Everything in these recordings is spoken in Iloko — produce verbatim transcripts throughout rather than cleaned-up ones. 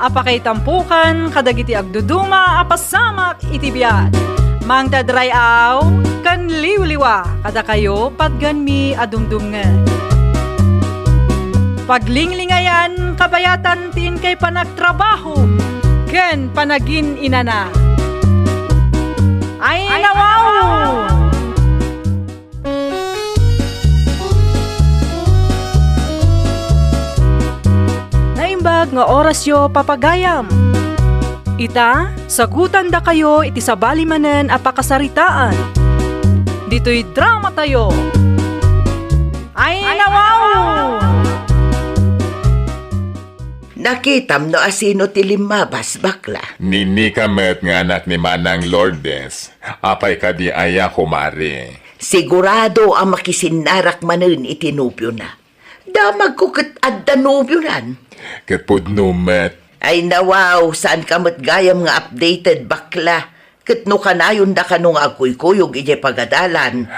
a pakaitampokan kadagiti agduduma a pasamak iti biag. Mangted ray-aw ken liwliwa kadakayo patganmi a dumdumngeg. Paglinglingayan kabayatan ti inkay panagtrabaho ken panagin-inana. Ay, nawaw! Naimbag nga orasyo, papagayam. Ita, sagutandakayo iti sabali manen a pakasaritaan. Ditoy dramatayo. Ay, nawaw! Nakitam no asino ti limmabas, bakla? Ni Nika met nga anak ni Manang Lourdes. Apay kadi aya, kumare? Sigurado a makisinnarak manen iti nobiona. Damagko ket adda nobionan. Ket pudno met. Ay, nawaw, saanka met gayam nga updated, bakla. Ket no kanayon da kano nga agkuykuyog idiay pagadalan.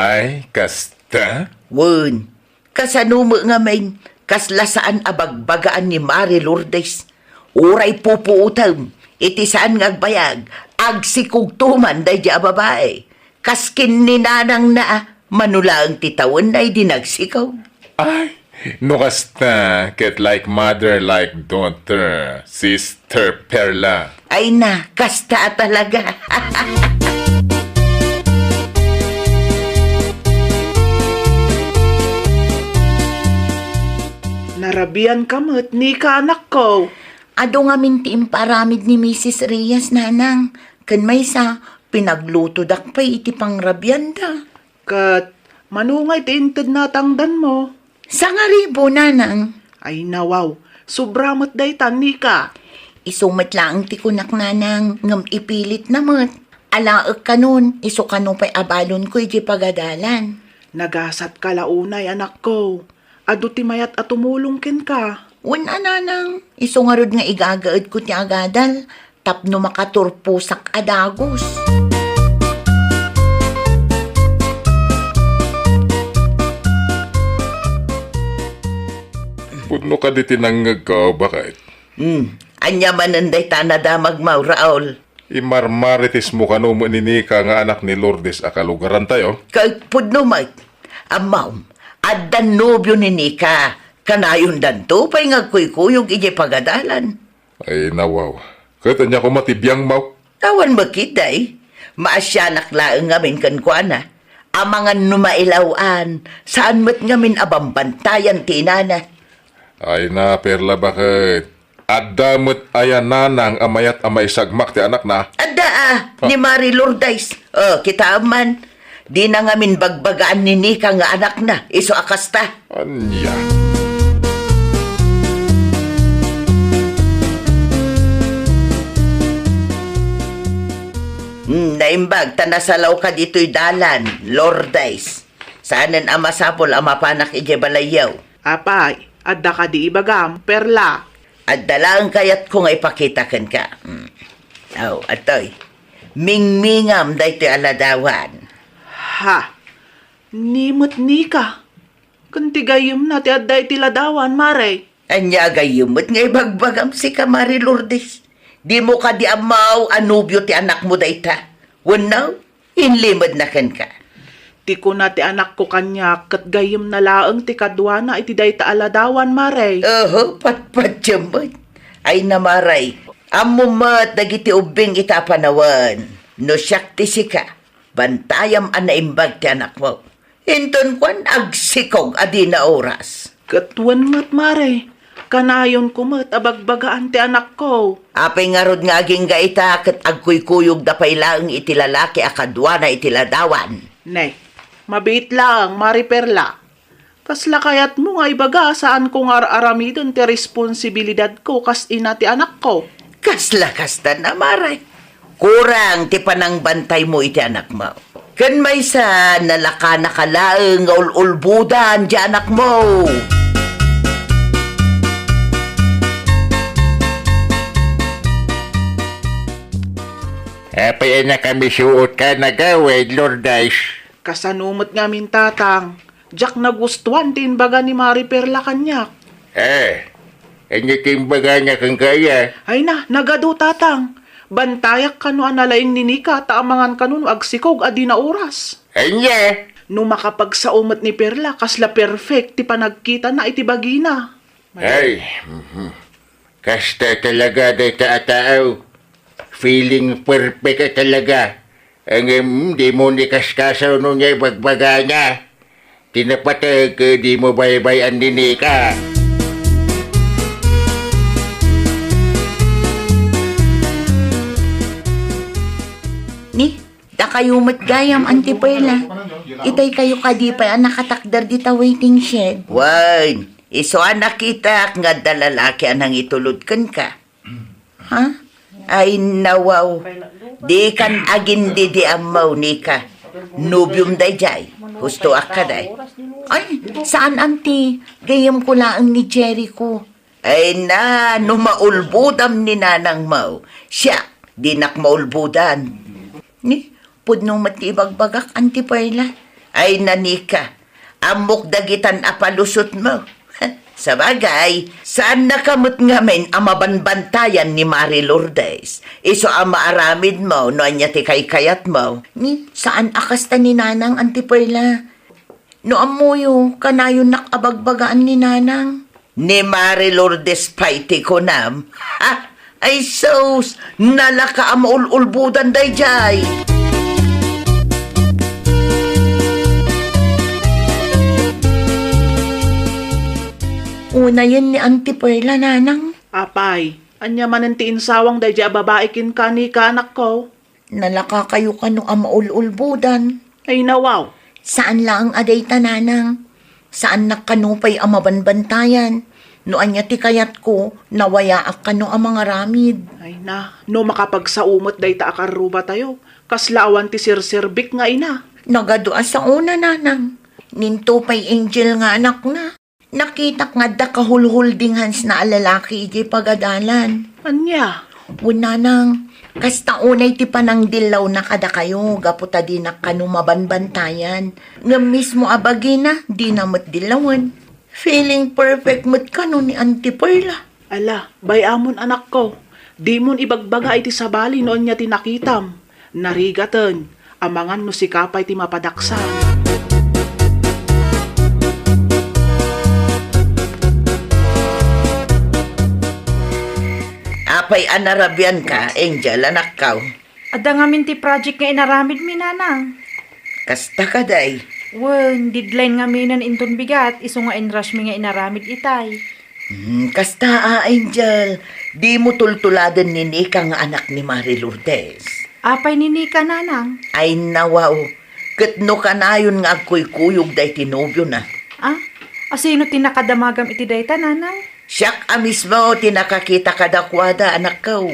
Ay, kasta? Wen, kasano met ngamin, kasla saan a bagbagaan ni Mari Lourdes? Uray pupuotem iti saan nga agbayag, agsikogto man daydi a babai. Kas ken ni nanangna, mano laeng ti tawenna idi nagsikog. Ay, no kasta, ket like mother, like daughter, Sister Perla. Ay na, kasta talaga. Narabian ka met, Nika, anakko. Adu ngamin ti impaaramid ni Misis Reyes, nanang. Ken maysa, pinaglutodak pay iti pangrabianda. Ket mano ngay ti inted natangdanmo? Sangaribu, nanang. Ay, nawaw, sobra met dayta, Nika. Isu met laeng ti kunak, nanang, ngem ipilitna met. Alaek kanon, isu kano pay a balonko idiay pagadalan. Nagasatka la unay, anakko. Adu ti mayat a tumulong kenka. Wen a, nanang, isu ngarud nga igagaedko ti agadal tapno makaturposak a dagus. Pudno kadi ti nangngegko, baket? Hmm. Ania manen dayta a nadamagmo, Raul? Imarmaritismo kano met ni Nika nga anak ni Lourdes a kalugarantayo? Ket pudno met. Ammom, adda nobio ni Nika. Kanayondanto pay nga agkuykuyog idiay pagadalan. Ay, nawaw. Ket ania koma ti biangmo? Awan met ketdi. Maasianak laeng ngamin kenkuana. Amangan no mailaw-an, saan met ngamin a bambantayan ti inana. Ay na, Perla, baket? Adda met aya nanang a mayat a maisagmak ti anakna? Adda a, Ah. ni Mari Lourdes. Oh, kitaem man. Dina ngamin bagbagaan ni Nika nga anakna, isu a kasta. Ania? Hmm, naimbag ta nasalawka ditoy dalan, Lourdes. Saanen a masapul a mapanak idiay balayyo. Apay, adda kadi ibagam, Perla? Adda laeng kayatko nga ipakita kenka. Hmm. Aw, atoy. Mingmingam daytoy a ladawan. Ha? Ni met Nika? Ken ti gayyemna ti adda iti ladawan, Mare? Ania a gayyem met nga ibagbagam sika, Mari Lourdes? Dimo kadi ammo a nobio ti anakmo dayta? Wenno, inlimedna kenka? Ti kuna ti anakko kaniak ket gayyemna laeng ti kaduana iti dayta a ladawan, Mare. Oho, patpatiem met. Ay na, Mare, ammom met dagiti ubbing ita a panawen. No siak ti sika, bantayam a naimbag ti anakmo. Inton kuan, agsikog a dina oras. Ket wen met, Mare, kanayonko met a bagbagaan ti anakko. Apay ngarud nga agingga ita ket agkuykuyogda pay laeng iti lalaki a kaduana iti ladawan? Ne, mabiit laeng, Mare Perla. Kasla kayatmo nga ibaga a saanko nga ar-aramiden ti responsibilidadko kas ina ti anakko? Kasla kasta a, Mare. Kurang ti panangbantaymo iti anakmo. Ken maysa, nalakanaka laeng nga ul-ulbodan ti anakmo. Apay a nakamisuotka a nagawid, Lourdes? Kasano met ngamin, Tatang? Diak nagustuan ti imbaga ni Mare Perla kaniak. Eh, Ania ti imbagana kenka, aya? Ay na, nagadu, Tatang. Bantayak kano a nalaing ni Nika ta amangan kano no agsikog a dina oras. Ania? No makapagsao met ni Perla, kasla perfect ti panagkitana iti bagina. Ay, mhm. Kasta talaga dayta a tao. Feeling perfect a talaga. Ngem, dimo ni kaskasaw no ania ibagbagana. Ti napateg, dimo baybay-an ni Nika. Ni, dakayo met gayam, Auntie Perla. Itay kayo kadi pay a nakatakder dita waiting shed. Wen, isu a nakitak nga adda lalaki a nangitulod kenka. Ha? Ay, nawaw. Dikan agindidi ammo, Nika. Nobiom daydiay. Husto a kaday. Ay, saan, Auntie. Gayyemko laeng ni Jericho. Ay na, no maulbodam ni nanangmo. Siak, dinak maulbodan. Ni, pudno met ti ibagbagak, Auntie Perla. Ay na, Nika, ammok dagitan a palusotmo. Sabagay, saannaka met ngamin a mabanbantayan ni Mari Lourdes. Isu a maaramidmo no ania ti kaykayatmo. Ni, saan a kasta ni Nanang, Auntie Perla. No ammoyo, kanayonnak a bagbagaan ni Nanang. Ni Mari Lourdes pay ti kunam. Ha? Ay sus, nalaka a maul-ulbodan daydiay. Unayen ni Auntie Perla, Nanang. Apay, ania manen ti insawang daydiay a babai kenka, Nika, anakko? Nalaka kayo kano a maul-ulbodan. Ay, nawaw. Saan laeng a dayta, Nanang. Saannak kano pay a mabanbantayan. No ania ti kayatko, nawayaak kano a mangaramid. Ay na, no makapagsao met dayta a karrubatayo, kasla awan ti serserbik nga ina. Nagadu a saona, Nanang. Ninto pay Angel nga anakna. Nakitak nga adda kahulhuldinghansna a lalaki idiay pagadalan. Ania? Wen, Nanang, kasta unay ti panangdillawna kadakayo gapu ta dinak kano mabanbantayan. Ngem mismo a bagina, dina met dillawen. Feeling perfect met kano ni Auntie Perla. Ala, bay-amon, anakko. Dimon ibagbaga iti sabali no ania ti nakitam. Narigaten, amangan no sika pay ti mapadaksan. Apay a narabianka, Angel, anakko? Adda ngamin ti project nga inaramidmi, Nanang. Kasta kadi? Wen, deadline ngaminen inton bigat, isu nga in-rush mi nga inaramid itay. Hmm, kasta a, Angel, dimo tultuladen ni Nika nga anak ni Mari Lourdes. Apay ni Nika, Nanang? Ay, nawaw. Ket no kanayon nga agkuykuyog dayta nobiona. Ah? Asino ti nakadamagam iti dayta, Nanang? Siak a mismo ti nakakita kadakuada, anakko.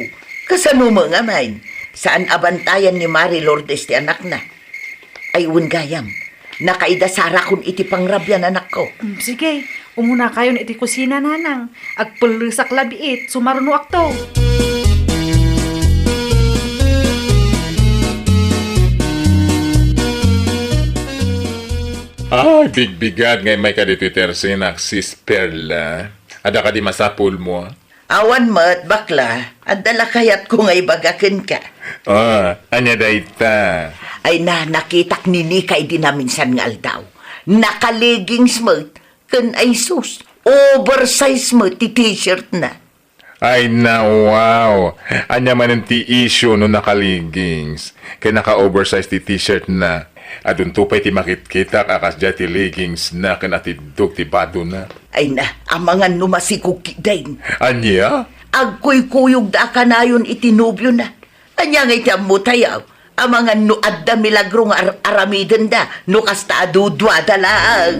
Kasano met ngamin? Saan a bantayan ni Mari Lourdes ti anakna. Ay, wen gayam. Nakaida sarakon iti pangrabian, anakko. Mm, sige, umunakayon iti kusina, Nanang. Agpellesak labiit, sumarunoakto. Ah, bigbigat nga immayka ditoy tersinak, Sis Perla. Adda kadi masapulmo? Awan met, bakla. Adda la kayatko nga ibaga kenka. Ah, ania dayta? Ay na, nakitak ni Nika idi naminsan nga aldaw. Naka-leggings met, ken ay sus, oversize met ti t-shirtna. Ay na, wow! Ania manen ti issue no naka-leggings ken naka-oversize ti t-shirtna? Adunto pay ti makitkitak a kasdiay ti leggingsna ken atiddog ti badona. Ay na, amangan no masikog ketdin. Ania? Agkuykuyogda a kanayon iti nobiona. Ania nga iti ammotayo? Amangan no adda milagro nga ar-, aramidenda, no kasta a duduada laeng.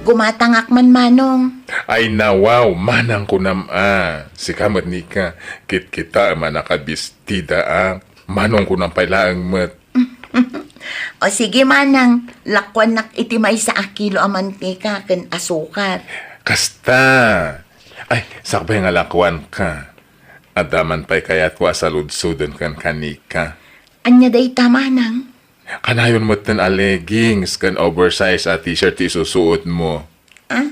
Gumatangak man, Manong. Ay, nawaw, manang kunam a. Sika met, Nika, kitkitaem a nakabistida a. Manong kunam pay laeng met. O sige, Manang, lakuannak iti maysa a kilo a mantika ken asukar. Kasta. Ay, sakbay nga lakuanka. Adda man pay kayatko a saludsoden kenka, Nika. Ania dayta, Manang? Kanayon metten a leggings ken oversize a t-shirt ti isusuotmo. Ah?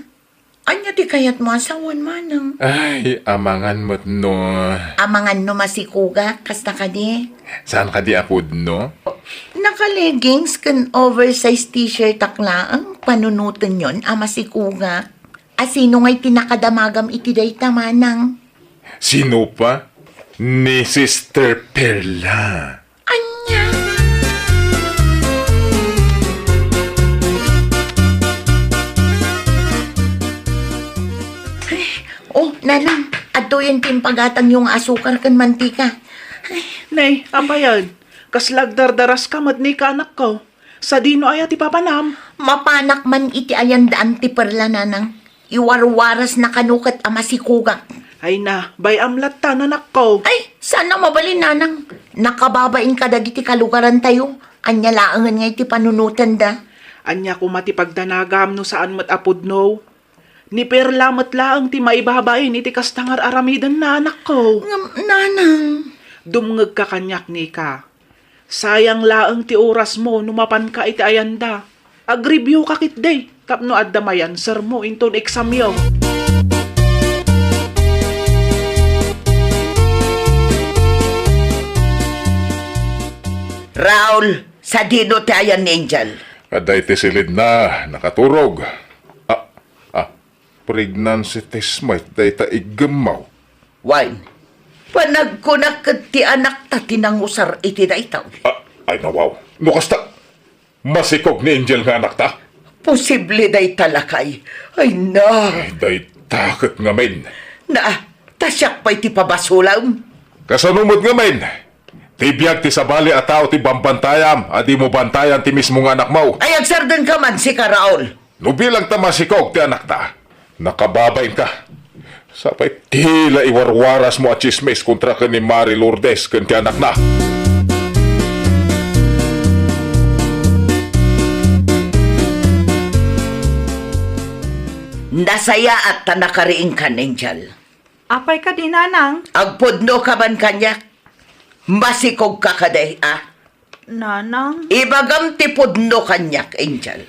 Ania ti kayatmo a sawen, manang? Ay, amangan met no. Amangan no masikogak, kasta kadi? Saan kadi a pudno? Naka-leggings ken oversize t-shirtak laeng, panunotenyon a masikogak. A sino ngay ti nakadamagam iti dayta, manang? Sino pa? Ni Sister Perla. Ania? Ay, oh, nanang, adtoyen ti impagatangyo nga asukar ken mantika. Ay. Nay, apayan? Kasla agdardaraska met ni kanakko. Sadino aya ti papanam? Mapanak man iti ayan daan ti Perla, nanang. Iwarwarasna kano ket a masikogak. Ay na, bay-am latta, anakko. Ay, saan a mabalin, nanang. Nakababain kadagiti kalugarantayo. Ania laengen nga iti panunotenda? Ania koma ti pagdanagam no saan met a pudno? Ni Perla met laeng ti maibabain iti kasta nga ar-aramidenna, anakko. Ngem, nanang. Dumngegka kaniak, Nika. Sayang laeng ti orasmo no mapanka iti ayanda. Agreview ka ketdi tapno adda may-answermo inton examyo. Raul, sadino ti ayan ni Angel? Adda iti silidna, nakaturog. Ah, ah, pregnancy test met dayta iggemmaw. Wen, panagkunak ket ti anakta ti nangusar iti dayta. Ah, ay, nawaw. No kasta, masikog ni Angel nga anakta? Posible dayta, lakay. Ay na. Ay, dayta ket ngamin. Na, ta siak pay ti pabasolem. Kasano met ngamin? Ti biag ti sabali a tao ti bambantayam, a dimo bantayan ti mismo nga anakmo. Ay, agsardengka man, sika, Raul. No bilang ta masikog ti anakta, nakababainka. Sapay ti la iwarwarasmo a tsismis kontra ken ni Mari Lourdes ken ti anakna. Nasayaat ta nakariingkan, Angel. Apay kadi, nanang? Agpudno ka man kaniak. Masikog ka kadi, a? Nanang? Ibagam ti pudno kaniak, Angel.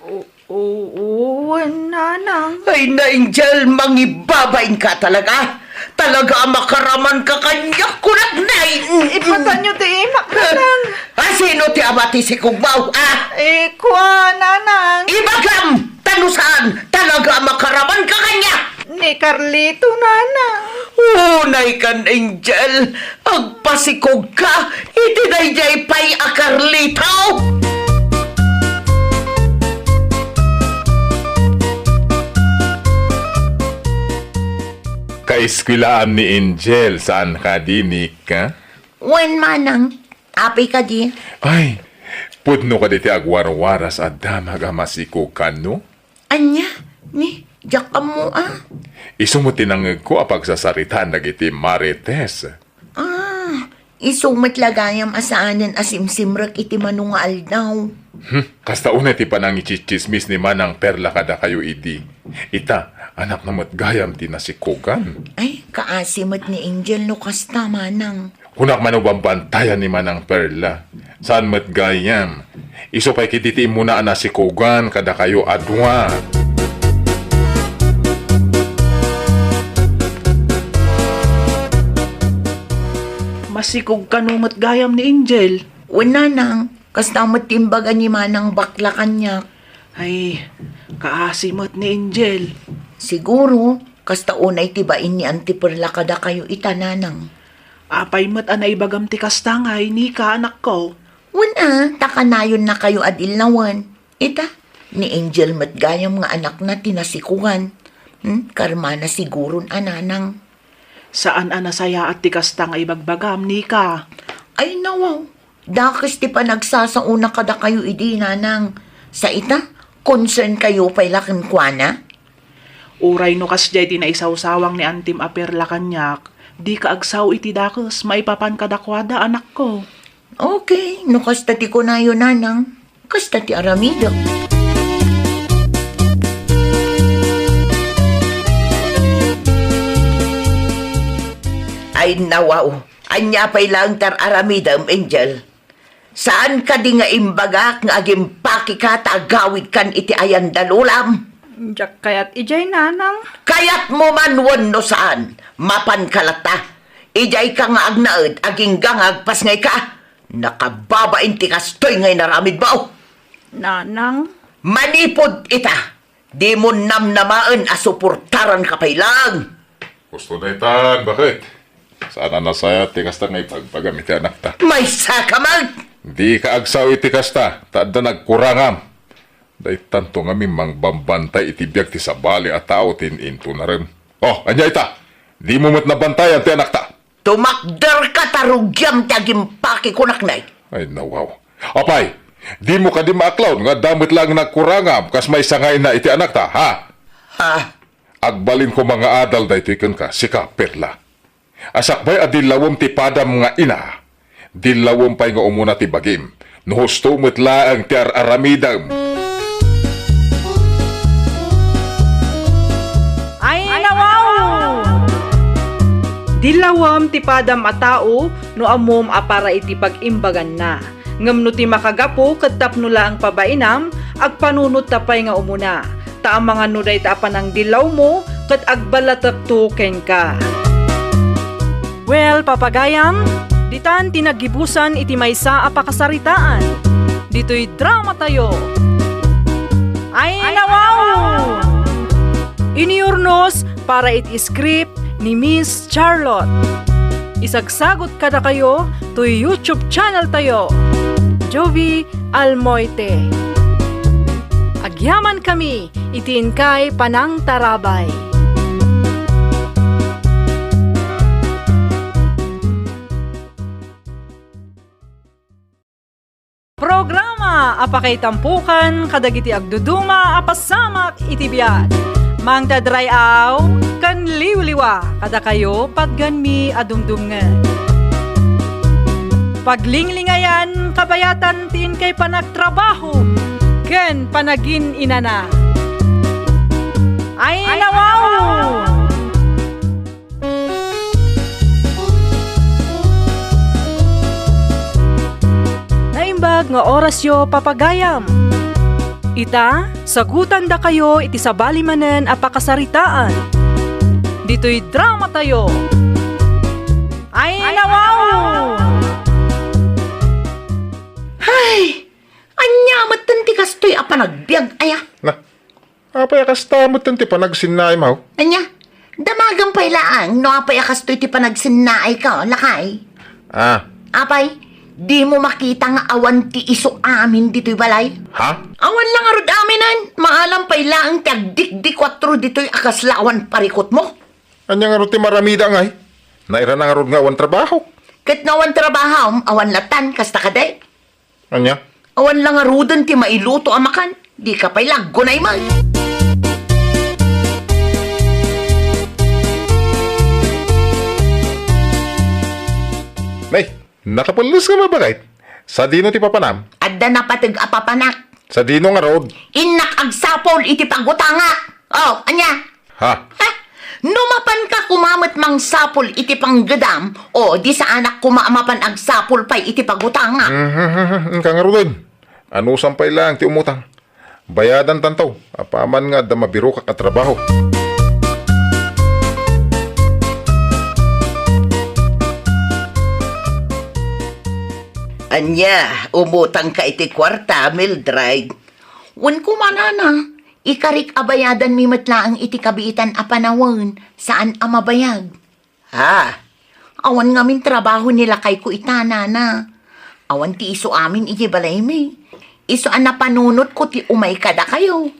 O, o, o, nanang. Ay na, Angel, mangibabain ka talaga. Talaga a makaraman ka kaniak, kunak, nay. Ipatanyo ti imak, nanang. A, sino ti ama ti sikogmo, a? Eh, kua, nanang. Ibagam, ta no saan, talaga a makaraman ka kaniak. Ni Carlito, nanang. Unay kan, Angel. Agpasikog ka iti daydiay pay a Carlito. Kaeskuelaan ni Angel, saan kadi, Nika? Wen, manang. Apay kadi? Ay, pudno kadi ti agwarwaras a damag a masikog kano? Ania? Ni, diak ammo, a. Isu met ti nangngegko a pagsasaritaan dagiti marites. Ah, isu met la gayam a saanen a simsimrek iti mano nga aldaw. Hmm, kasta unay ti panangitsitsismis ni Manang Perla kadakayo idi. Ita, anakna met gayam ti nasikogan. Ay, kaasi met ni Angel no kasta, manang. Kunak man no bambantayan ni Manang Perla. Saan met gayam. Isu pay ketdi ti immuna a nasikogan kadakayo a dua. Masikog kano met gayam ni Angel? Wen, nanang, kasta met ti imbaga ni Manang Bakla kaniak. Ay, kaasi met ni Angel. Siguro, kasta unay ti bain ni Auntie Perla kadakayo ita, nanang. Apay met a naibagam ti kasta ngay, Nika, anakko? Wen a, ta kanayonnakayo a dillawen. Ita, ni Angel met gayam nga anakna ti nasikogan. Hmm, karmana siguron a, nanang. Saan a nasayaat ti kasta nga ibagbagam, Nika. Ay, nawaw. Dakes ti panagsasaona kadakayo idi, nanang. Sa ita, concern kayo pay la kenkuana? Uray no kasdiay ti naisawsawang ni Antim a Perla kaniak, dika agsao iti dakes maipapan kadakuada, anakko. Okay, no kasta ti kunayo, nanang, kasta ti aramidek. Ay, nawaw. Ania pay laeng ti ar-aramidem, Angel? Saan kadi nga imbagak nga agimpakeka ta agawidkan iti ayan da Lolam? Diak kayat idiay, Nanang. Kayatmo man wenno saan, mapanka latta. Idiayka nga agnaed, agingga nga agpasngayka. Nakababain ti kastoy nga inaramidmo. Nanang. Manipud ita, dimo namnamaen a suportaranka pay laeng. Gusto na itan, baket. Saan a nasayaat ti kasta nga ibagbagam iti anakta. Maysa ka met! Dika agsao iti kasta, ta adda nagkurangam. Daytanto ngamin mangbambantay iti biag ti sabali a tao ti in-intunaren. Oh, ania ita? Dimo met nabantayan ti anakta. Tumakderka ta rugiam ti agimpakeko, naknay. Ay, nawaw. Apay, dimo kadi maaklon nga adda met laeng nagkurangam kas maysa nga ina iti anakta, ha? Ha? Agbalin koma nga adal daytoy kenka, sika, Perla. A sakbay a dillawem ti padam nga ina, dillawem pay nga umuna ti bagim, no husto met laeng ti ar-aramidem. Ay, nawaw! Dillawem ti padam a tao no ammom a para iti pag-imbaganna. Ngem no ti makagapu ket tapno laeng pabainam, agpanunot ta pay nga umuna. Ta amangan no dayta a panangdillawmo ket agballatekto kenka. Well, papagayam, ditan ti naggibusan iti maysa a pakasaritaan. Ditoy dramatayo. Ay, nawaw! Inurnos para iti script ni Miss Charlotte. Isagsagot kadakayo toy YouTube channel tayo, Jovie Almoite. Agyaman kami iti inkay panangtarabay. Programa a pakaitampokan kadagiti agduduma a pasamak iti biag. Mangted ray-aw ken liwliwa kadakayo patgenmi a dumdumngeg. Paglinglingayan kabayatan ti inkay panagtrabaho ken panagin-inana. Ay, nawaw! Naimbag nga orasyo, papagayam. Ita, sagutandakayo iti sabali manen a pakasaritaan. Ditoy dramatayo. Ay, nawaw! Ay, ania metten ti kastoy a panagbiag aya? Na, apay a kasta metten ti panagsinnaaymo? Ania? Damagem pay laeng no apay a kastoy ti panagsinnaayko, lakay. Ah. Apay, dimo makita nga awan ti isu amin ditoy balay? Ha? Awan la ngarud aminen, maalam pay laeng ti agdikdikuatro ditoy a kasla awan parikutmo. Ania ngarud ti maramida ngay? Nairana ngarud nga awan trabaho. Ket no awan trabahom, awan latan, kasta kadi? Ania? Awan la ngaruden ti mailuto a makan. Dika pay la aggunay met. Nay, nakapelles nga mabagayt. Sadino ti papanam? Adda napateg a papanak. Sadino ngarud? Innak agsapul iti pagutangak. Oh, ania? Ha? Ha? No mapanka koma met mangsapul iti panggedam, o di saanak koma a mapan agsapul pay iti pagutangak. Mhm, inka ngaruden. Anusam pay laeng ti umutang. Bayadantanto, apaman nga adda mabirokak a trabaho. Ania, umutangka iti kuarta, Mildred? Wen koma, nana, ikarik a bayadanmi met laeng iti kabiitan a panawen, saan a mabayag. Ha? Awan ngamin trabaho ni lakayko ita, nana. Awan ti isu amin idiay balaymi. Isu a napanunotko ti umay kadakayo.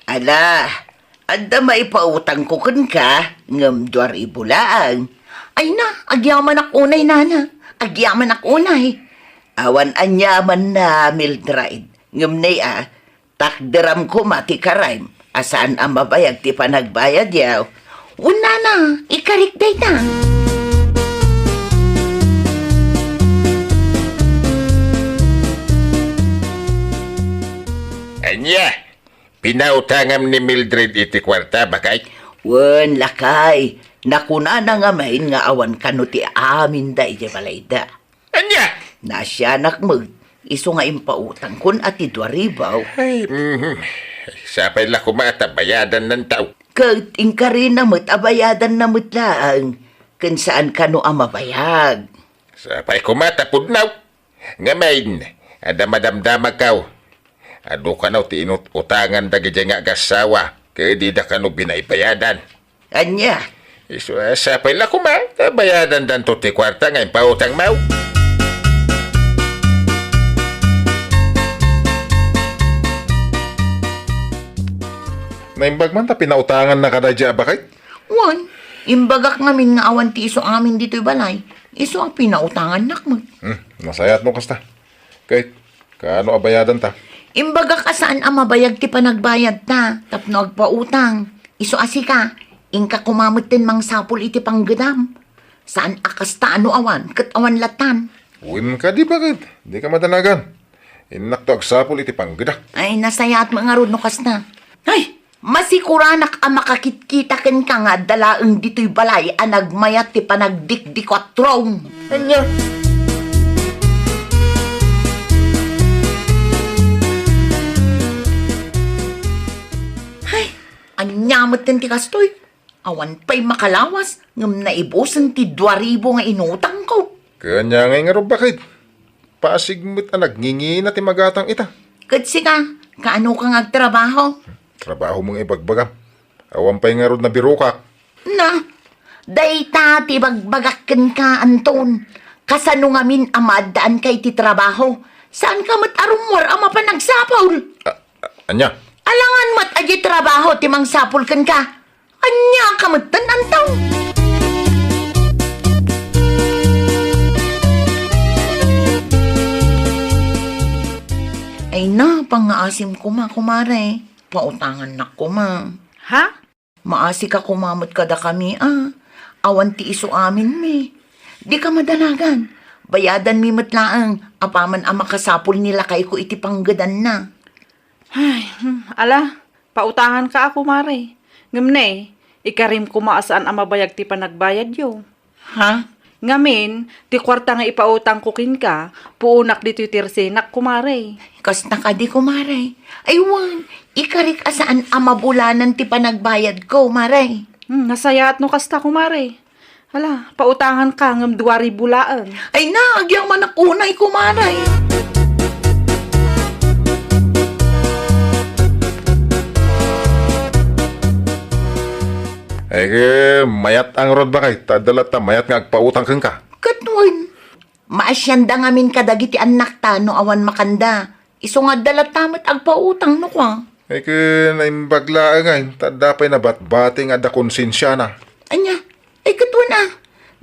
Ala, adda maipautangko kenka, ngem dua ribu laeng. Ay na, agyamanak unay, nana. Agyamanak unay. Awan aniamanna, Mildred. Ngem nay a, takderam koma ti karaem a saan a mabayag ti panagbayadyo. Wen, nana, ikarik dayta. Ania? Pinautangam ni Mildred iti kuarta, baket? Wen, lakay. Nakunana ngamin nga awan kano ti amin daydiay balayda. Ania? Naasianak met. Isu nga impautangkon a ti dua ribu. Ay, mhm. Sapay la koma ta bayadannanto. Ket inkarina met a bayadanna met laeng, ken saan kano a mabayag. Sapay koma ta pudno. Ngamin, adda madamdamagko. Adu kano ti inut-utangan dagidiay nga agassawa, ket dida kano binaybayadan. Ania? Isu a sapay la koma, ta bayadandanto ti kuarta nga impautangmo. Naimbag man ta pinautangannaka daydiay a baket? Wen, imbagak ngamin nga awan ti isu amin ditoy balay. Isu a pinautangannak met. Hmm, nasayaat no kasta. Ket, kano a bayadanta? Imbagak a saan a mabayag ti panagbayadta tapno agpautang. Isu a sika, inka koma metten mangsapul iti panggedam. Saan a kasta no awan, ket awan lattan. Wen kadi baket, dika madanagan. Innakto agsapul iti panggedak. Ay, nasayaat met ngarud no kasta. Ay, masikuranak a makakitkita kenka nga adda laeng ditoy balay a nagmayat ti panagdikdikuatrom. Ania? Ay, ania metten ti kastoy? Awan pay makalawas ngem naibusen ti dua ribu nga inutangko. Ket ania ngay ngarud baket? Pasig met a nagngingina ti magatang ita. Ket sika, kaano ka nga agtrabaho? Trabaho mo nga ibagbagam. Awan pay ngarud nabirokak. Na, dayta ti ibagbagak kenka, Anton. Kasano ngamin a maaddaanka iti trabaho? Saan ka met a rummuar a mapan agsapul? A-, a-, ania? Alangan met a di trabaho ti mangsapul kenka. Ania ka metten, Anton? Ay na, pangngaasim koma, kumare. Pautangannak koma. Ha? Maasika koma met kadakami, a. Awan ti isu aminmi. Dika madanagan. Bayadanmi met laeng, apaman a makasapul ni lakayko iti panggedanna. Ay, hmm, ala, pautanganka a, kumare. Ngem ne, ikarim koma a saan a mabayag ti panagbayadyo. Ha? Ngamin, ti kuarta nga ipautangko kenka, puonak ditoy ti resenak, kumare. Kasta kadi, kumare? Ay wen, ikarik a saan a mabulanan ti panagbayadko, mare. Hmm, nasayaat no kasta, kumare. Ala, pautanganka ngem dua ribu laeng. Ay na, agyamanak unay, kumare. Ay, ket mayat ngarud, baket, ta adda latta mayat nga agpautang kenka. Ket wen, maasianda ngamin kadagiti annakta no awan makanda. Isu nga adda latta met agpautang no kua. Ay, ket naimbag laeng, ay, ta adda pay nabatbati nga adda konsensiana. Ania? Ay, ket wen a.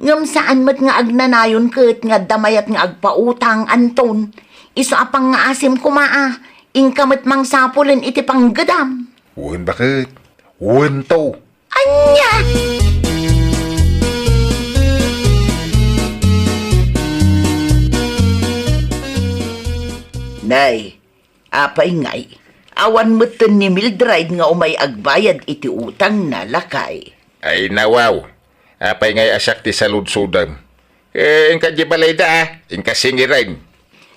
Ngem saan met nga agnanayon ket nga adda mayat nga agpautang, Anton. Isu a pangngaasim koma a, inka met mangsapulen iti panggedam. Wen, baket. Wen to. Ania? Nay, apay ngay, awan metten ni Mildred nga umay agbayad iti utangna, lakay? Ay, nawaw. Apay ngay a siak ti saludsodem? Eh, inka di balayda, a. Inka singiren.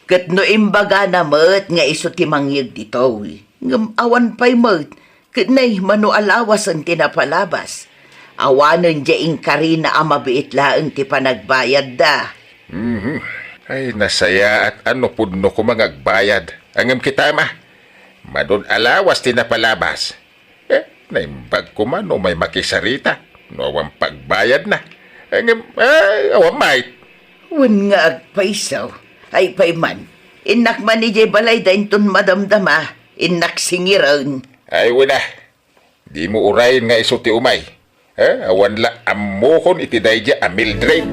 Ket no imbagana met nga isu ti mangyeg ditoy, ngem awan pay met, ket nay, mano a lawasen ti napalabas. Awanen diay inkarina a mabiit laeng ti panagbayadda. Mhm. Ay, nasayaat a no pudno koma nga agbayad. Ngem kitam, a. Mano a lawas ti napalabas. Eh, naimbag koma no umay makisarita, no awan pagbayadna. Eh, ngem, ay, awan met. Wen nga agpayso. Ay pay man, innak man idiay balayda inton madamdama, innak singiren. Ay, wen a. Dimo urayen nga isu ti umay. Eh, awan la ammokon iti daydiay a Mildred.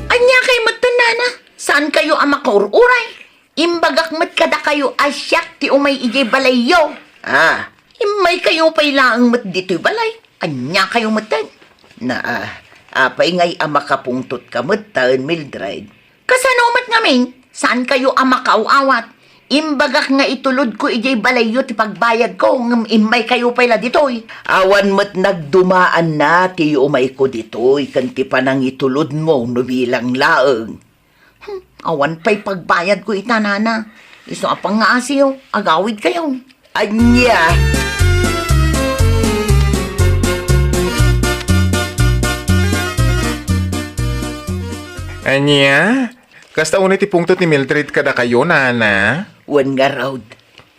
Ania kay metten, nana? Saan kayo a makaur-uray? Imbagak met kadakayo a siak ti umay idiay balayyo. Ah, immay kayo pay laeng met ditoy balay. Ania kayo metten? Na, ah, apay ngay a makapungtot ka metten, Mildred? Kasano met ngamin? Saan kayo a makaaw-awat? Imbagak nga itulodko idiay balayyo ti pagbayadko, ngem immaykayo pay la ditoy. Awan met nagdumaanna ti umayko ditoy ken ti panangitulodmo no bilang laeng. Hmm, awan pay pagbayadko ita, nana. Isu a pangngaasiyo, agawidkayo. Ania? Ania? Kasta unay ti pungtot ni Mildred kadakayo, nana? Wen ngarud,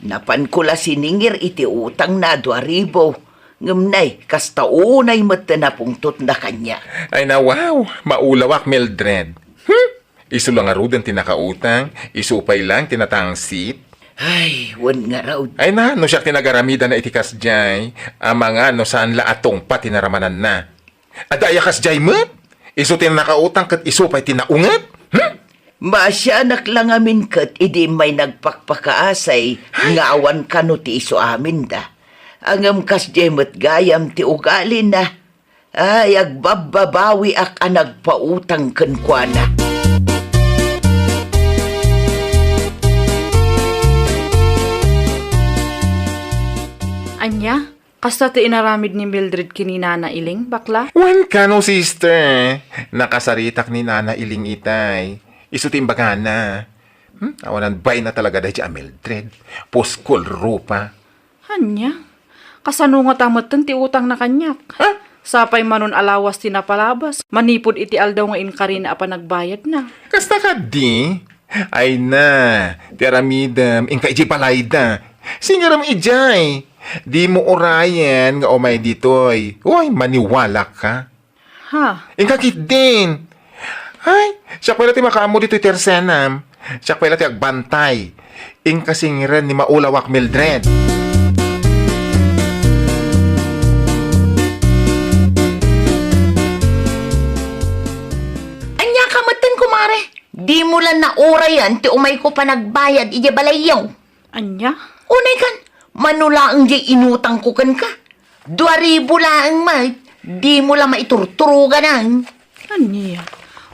napanko la siningir iti utangna a dua ribu. Ngem nay, kasta unay met ti napungtotna kaniak. Ay na, wow! Maulawak, Mildred. Hmm? Isu la ngaruden ti nakautang, isu pay lang ti natangsit. Ay, wen ngarud. Ay na, no siak ti nagaramidanna iti kasdiay, amangan no saan la a tungpa ti naramananna. Adda aya kasdiay met? Isu ti nakautang ket isu pay ti naunget? Hmm? Maasianak la ngamin ket idi immay nagpakpakaasay nga awan kano ti isu aminda. Ngem kasdiay met gayam ti ugalina. Ay, agbabbabawiak a nagpautang kenkuana. Ania? Kasta ti inaramid ni Mildred ken ni Nana Iling, bakla? Wen kano, sister. Nakasaritak ni Nana Iling itay. Isu ti imbagana. Hmm? Awanan bayna talaga daydi a Mildred. Puskol rupa. Ania? Kasano ngata metten ti utangna kaniak? Ha? Sapay manon a lawas ti napalabas, manipud iti aldaw nga inkarina a panagbayadna. Kasta kadi? Ay na, ti aramidem, inka idiay balayda. Singirem idiay. Dimo urayen nga umay ditoy. Uy, maniwalak ka. Ha? Inka ketdin. Ay, siak pay la ti makaammo ditoy tersenam. Siak pay la ti agbantay. Inka singiren ni maulawak Mildred. Ania ka metten, kumare? Dimo la naurayan ti umayko panagbayad idiay balayyo. Ania? Unay kan, mano laeng diay inutangko kenka. Dua ribu laeng met, dimo la maiturturogan. Ania?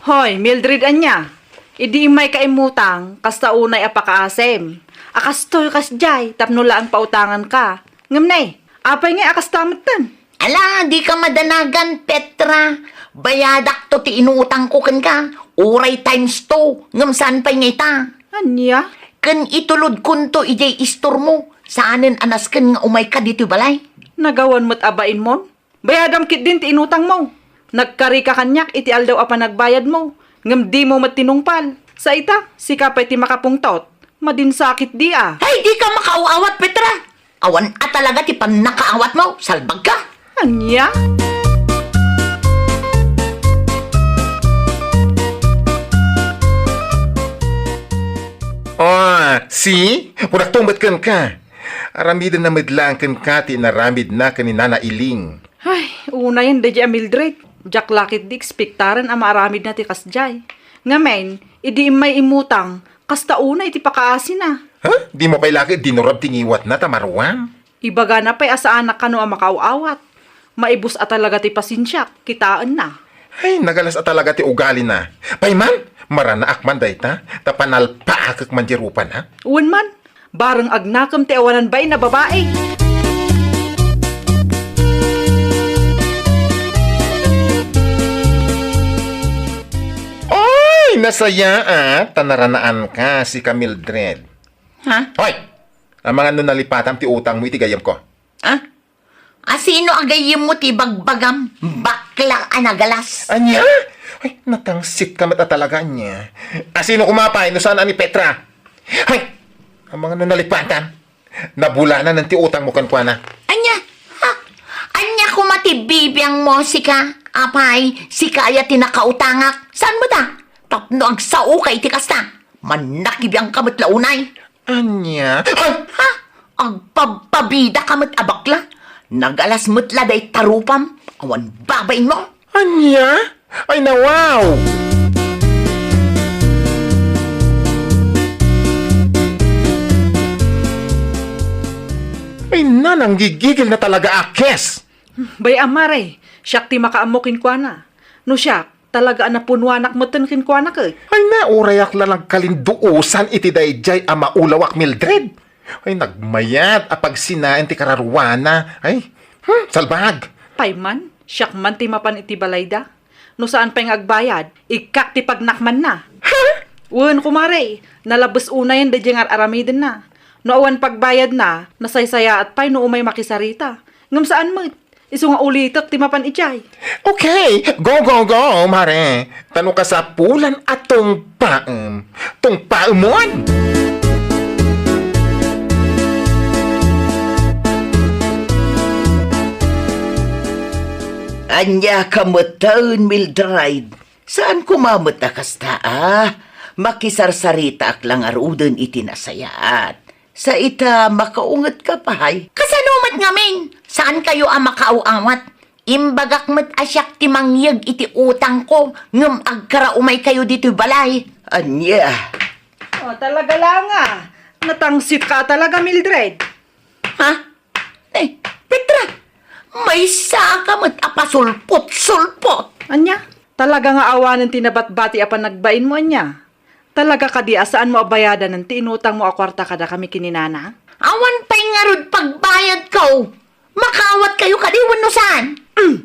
Hoy, Mildred, ania? Idi immayka immutang, kasta unay a pakaasem. A kastoy kasdiay, tapno laeng pautanganka. Ngem ne, apay ngay a kasta metten? Ala, dika madanagan, Petra. Bayadakto ti inutangko kenka. Uray times two, ngem saan pay nga ita. Ania? Ken itulodkonto idiay istormo. Saanen a nasken nga umayka ditoy balay. Nagawan met a bainmon? Bayadam ketdin ti inutangmo. Nagkarika kaniak iti aldaw a panagbayadmo, ngem dimo met tinungpal. Sa ita, sika pay ti makapungtot. Madinsakit di a. Ay, dika makaaw-awat, Petra! Awan a talaga ti pannakaawatmo, salbagka! Ania? Oh, see? Kunakto met kenka. Aramidenna met laeng kenka ti inaramidna ken ni Nana Iling. Ay, unayen daydi a Mildred. Diak la ketdi ekspektaren a maaramidna ti kasdiay. Ngamin, idi immay immutang, kasta unay ti pakaasina. Ha? Dimo pay la ket dinurab ti ngiwatna ta maruam? Ibagana pay a saanak kano a makaaw-awat. Maibus a talaga ti pasensiak, kitaenna. Ay, nagalas a talaga ti ugalina. Pay man, maranaak man dayta, ta panalpaakek man diay rupana. Wen man, bareng agnakem ti awanan bain a babai. Oy, nasayaat ta naranaanka, sika Mildred. Ha? Hoy! Amangan no nalipatam ti utangmo iti gayyemko. Ha? Asino a gayyemmo ti ibagbagam, bakla a nagalas? Ania? Ay, natangsitka met a talaga, ania. Asino koma pay no saan a ni Petra? Hay! Amangan no nalipatam. Nabulananen ti utangmo kenkuana. Ania? Ha? Ania koma ti bibiangmo, sika? Apay, sika aya ti nakautangak? Saan met a? Tapno agsaoka iti kasta, mannakibiangka met la unay. Ania? Ay! Ha? Agpabpabidaka met a bakla? Nagalas met la dayta rupam, awan babainmo? Ania? Ay, nawaw! Ay, nananggigigil na talaga a kes! Bay-am, mare, siak ti makaammo kenkuana. No siak, Talaga a napunuanak metten kenkuana ket. Ay na, urayak la nagkalinduosan iti daydiay a maulawak, Mildred. Ay, nagmayat a pagsinaen ti kararuana. Ay, hmm, salbag. Pay man, siak man ti mapan iti balayda. No saan pay nga agbayad, ikkak ti pagnakmanna. Ha? Wen, kumare, nalabes unayen daydiay nga ar-aramidenna. No awan pagbayadna, nasaysayaat pay no umay makisarita. Ngem saan met. Isu nga ulitek ti mapan idiay. Okay, go, go, go, mare. Ta no kasapulan a tungpaem, tungpaemon! Ania ka metten, Mildred? Saan koma met a kasta, a? Makisarsaritaak la ngaruden iti nasayaat. Sa ita, makaungetka pay. Kasano met ngamin? Saankayo a makaaw-awat? Imbagak met a siak ti mangyeg iti utangko, ngem agkaraumaykayo ditoy balay. Ania? Oh, talaga la nga. Natangsitka talaga, Mildred. Ha? Eh, Petra, maysaka met a pasulpot-sulpot. Ania? Talaga nga awanen ti nabatbati a panagbainmo, ania? Talaga kadi a saanmo a bayadanen ti inutangmo a kuarta kadakami ken ni Nana? Awan pay ngarud pagbayadko. Makaawatkayo kadi wenno saan? Mm.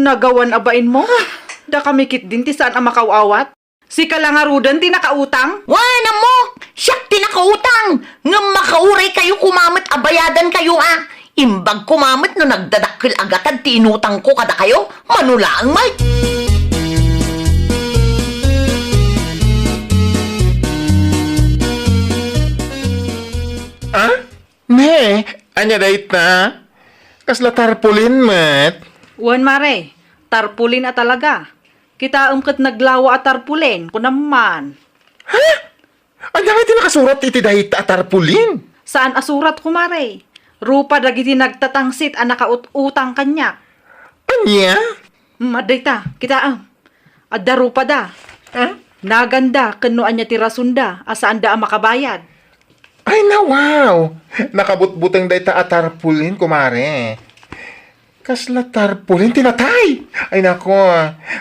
Nagawan a bainmo? Dakami ketdin ti saan a makaaw-awat? Sika la ngaruden ti nakautang? Wen, ammo, siak ti nakautang. Ngem makauraykayo koma met a bayadankayo, a. Imbag koma met no nagdadakkel a gatad ti inutangko kadakayo, mano laeng met. Ah? Ne, ania dayta? Kasla tarpaulin met? Wen, mare, tarpaulin a talaga. Kitaem ket naglawa a tarpaulin, kunam man. Ha? Ania nga ti nakasurat iti dayta a tarpaulin? Saan a surat, kumare. Rupa dagiti nagtatangsit a nakaut-utang kaniak. Ania? Hmm, adda ita, kitaem. Adda rupada. Ha? Naganda ken no ania ti rasonda a saanda a makabayad. Ay, na, wow! Nakabutbuteng dayta a tarpaulin, kumare. Kasla tarpaulin ti natay? Ay nako,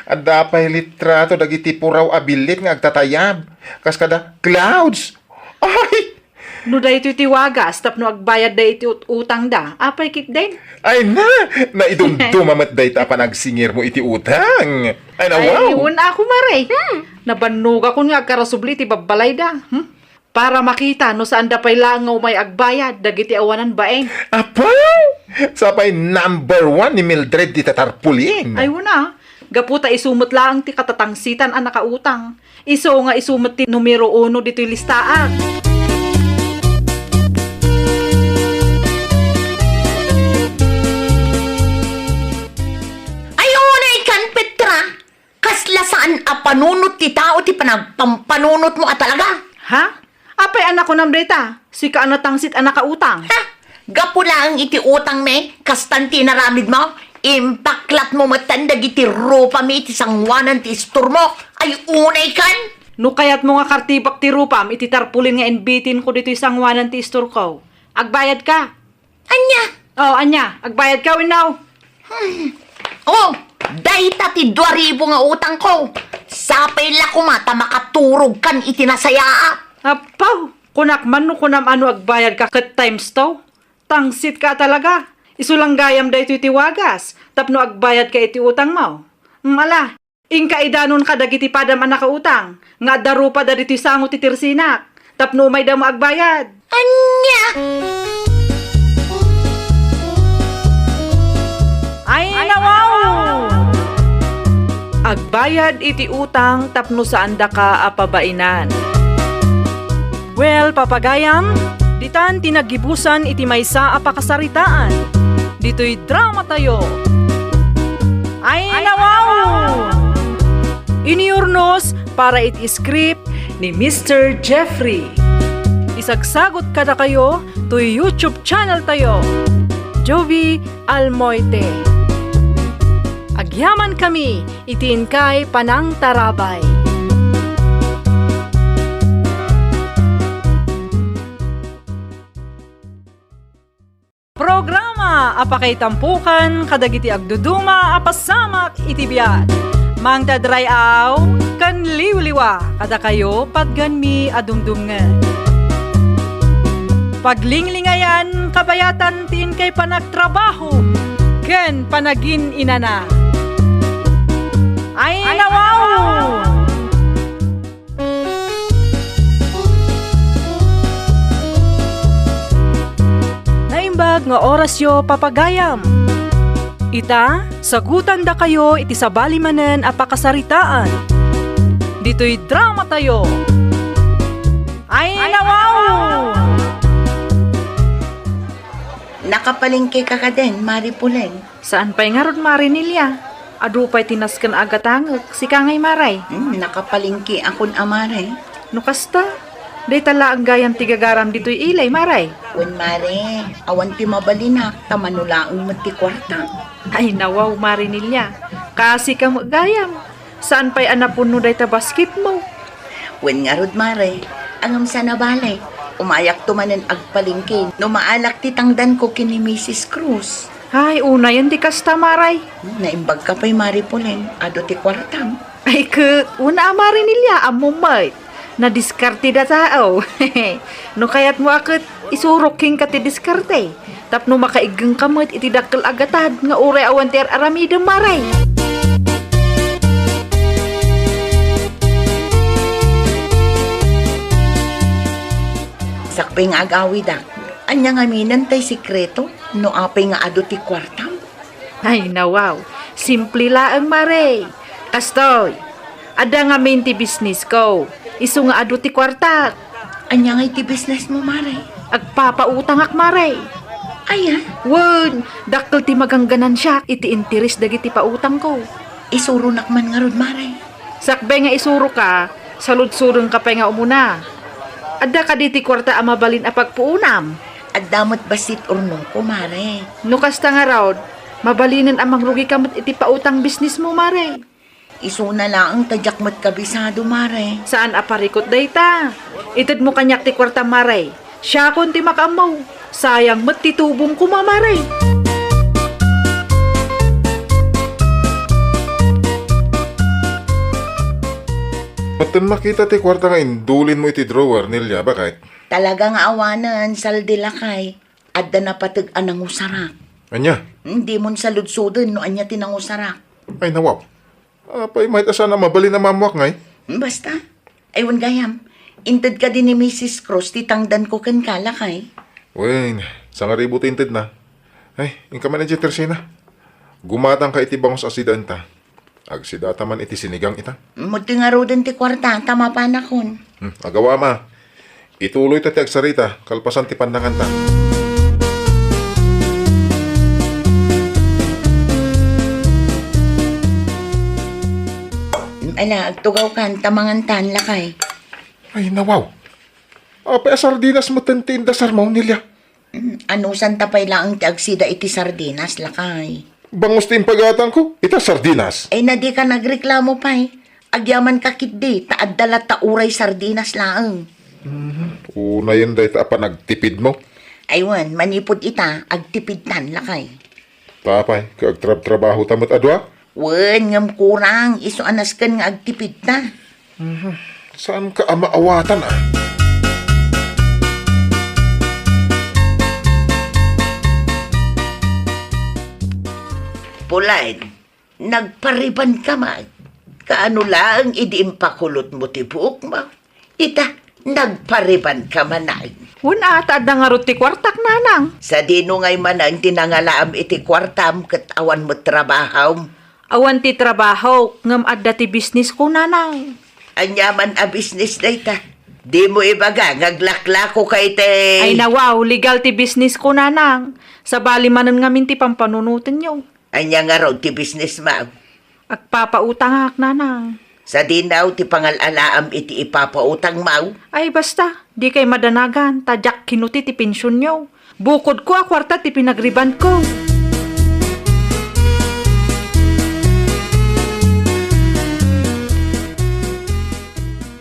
adda pay litrato dagiti puraw a billit nga agtatayab. Kas kada clouds. Ay! No daytoy ti wagas tapno agbayadda iti ut-, utangda, apay ketdin? Ay na! Naidumduma met dayta a panagsingirmo iti utang. Ay na, wow! Ay, wen, a, kumare. Hmm. Nabannogakon nga agkarasubli iti babbalayda. Hmm? Para makita no saanda pay laeng nga umay agbayad dagiti awanan bain. Apo! Sapay number one ni Mildred dita tarpaulin. Ay, wen, a. Gapu ta isu met laeng ti katatangsitan a nakautang. Isu nga isu met ti numero uno ditoy listaak. Ay, unay kan, Petra. Kasla saan a panunot ti tao ti panagpampanunotmo a talaga? Ha? Apay a nakunam dayta? Sika a natangsit a nakautang. Ha? Gapu laeng iti utangmi, kastan ti inaramidmo? Impaklatmo metten dagiti rupami iti sangoanan ti istormo. Ay, unay kan! No kayatmo nga kartibak ti rupam iti tarpaulin nga inbitinko ditoy sangoanan ti istorko, agbayadka. Ania? Oh, ania? Agbayadka wenno? Hmm. Oh, dayta ti dua ribu nga utangko. Sapay la koma ta makaturogkan iti nasayaat. Apaw, kunak man no kunam a no agbayadka ket times two. Tangsitka talaga. Isu lang gayam daytoy ti wagas tapno agbayadka iti utangmo. Hmm, ala, inka idanonka dagiti padam a nakautang nga adda rupada ditoy sango ti tersinak tapno umaydamo agbayad. Ania? Ay, nawaw! Agbayad iti utang tapno saandaka a pabainan. Well, papagayam, ditan ti naggibusan iti maysa a pakasaritaan. Ditoy dramatayo. Ay, nawaw! Inurnos para iti script ni Mister Jeffrey. Isagsagot kadakayo toy YouTube channel tayo, Jovi Almoite. Agyaman kami iti inkay panangtarabay. Programa a pakaitampokan kadagiti agduduma a pasamak iti biag. Mangted ray-aw ken liwliwa kadakayo, patgenmi a dumdumngeg. Paglinglingayan kabayatan ti inkay panagtrabaho ken panagin-inana. Ay, nawaw! Naimbag nga orasyo, papagayam. Ita, sagutandakayo iti sabali manen a pakasaritaan. Ditoy dramatayo. Ay, nawaw! Nakapalengke ka kadin, Mari Pulen? Saan pay ngarud, Mari Nelia. Adu pay ti nasken a agatangek. Sika ngay, Mari? Hmm, nakapalengke akon a, Mari. No kasta, dayta laeng gayam ti gagaram ditoy ilay, Mari. Wen, Mari, awan ti mabalinak, ta mano laeng met ti kuarta. Ay, nawaw, Mari Nelia. Kaasi ka met gayam. Saan pay a napunno dayta basketmo? Wen ngarud, Mari, ngem saan a bale, umayakto manen agpalengke no maalak ti tangdanko ken ni Misis Cruz. Ay, unayen ti kasta, Mari. Naimbag ka pay, Mari Pulen, adu ti kuartam. Ay, ket, una a, Mari Nelia, ammom met. Nadiskarteda tao. No kayatmo a ket, isurok kenka ti diskarte. Tapno makaiggengka met iti dakkel a gatad nga uray awan ti ar-aramidem, Mari. Sakbay nga agawidak, ania ngaminen tay sekreto no apay nga adu ti kuartam? Ay, nawaw. Simple laeng, Mari. Kastoy, adda ngamin ti bisnisko. Isu nga adu ti kuartak. Ania ngay ti bisnesmo, Mari? Agpapautangak, Mari. Aya? Wen, dakkel ti magangganansiak iti interes dagiti pautangko. Isuronak man ngarud, Mari. Sakbay nga isuroka, saludsodenka pay nga umuna. Adda kadi ti kuarta a mabalin a pagpuonam? Adda met bassit urnongko, Mari. No kasta ngarud, mabalinen a mangrugika met iti pautang bisnesmo, Mari. Isuna laeng ta diak met kabisado, Mari. Saan a parikut dayta. Itedmo kaniak ti kuarta, Mari. Siakon ti makaammo. Sayang met ti tubong koma, Mari. Batten makita ti kuarta nga indulinmo iti drawer, Nelia, baket? Talaga nga awanen, saldi lakay. Adda napateg a nangusarak. Ania? Dimon saludsoden no ania ti nangusarak. Ay, nawaw. Apay, mayat a saan a mabalin a maammoak ngay? Basta. Ay, wen gayam. Inted kadi ni Misis Cruz ti tangdanko kenka, lakay? Wen, sangaribu ti intedna. Ay, inka man idiay tersena. Gumatangka iti bangus a sidaenta. Agsidata man iti sinigang ita. Met ti ngaruden ti kuarta, ta mapanakon. Hmm, agawama. Ituloyta ti agsarita, kalpasan ti pannanganta. Ala, agtugawkan, ta mangantan, lakay. Ay, nawaw. Apay a sardinas metten ti indasarmo, Nelia? Mm, anusanta pay laeng ti agsida iti sardinas, lakay? Bangus ti impagatangko, ita sardinas. Ay, na dika nagreklamo pay. Agyamanka ketdi, ta adda latta uray sardinas laeng. Mhm. Unayen dayta a panagtipidmo. Ay wen, manipud ita, agtipidtan, lakay. Apay, ket agtrabtrabahota met a dua? Wen, ngem kurang, isu a nasken nga agtipidta. Mhm. Saanka a maawatan, a? Pulen, nagparibanka man. Kaano laeng idi impakulotmo ti buokmo? Ita, nagparibanka manen. Wen a, ta adda ngarud ti kuartak, nanang. Sadino ngay manen ti nangalaam iti kuartam ket awan met trabahom? Awan ti trabahok, ngem adda ti bisnisko, nanang. Ania man a bisnis dayta? Dimo ibaga nga aglaklakoka iti... Ay, nawaw, legal ti bisnisko, nanang. Sabali manen ngamin ti pampanunotenyo. Ania ngarud ti bisnismo? Agpapautangak, nanang. Sadino ti pangal-alaam iti ipapautangmo? Ay, basta, dikay madanagan, ta diak kinuti ti pensionyo. Bukodko a kuarta ti pinagribanko.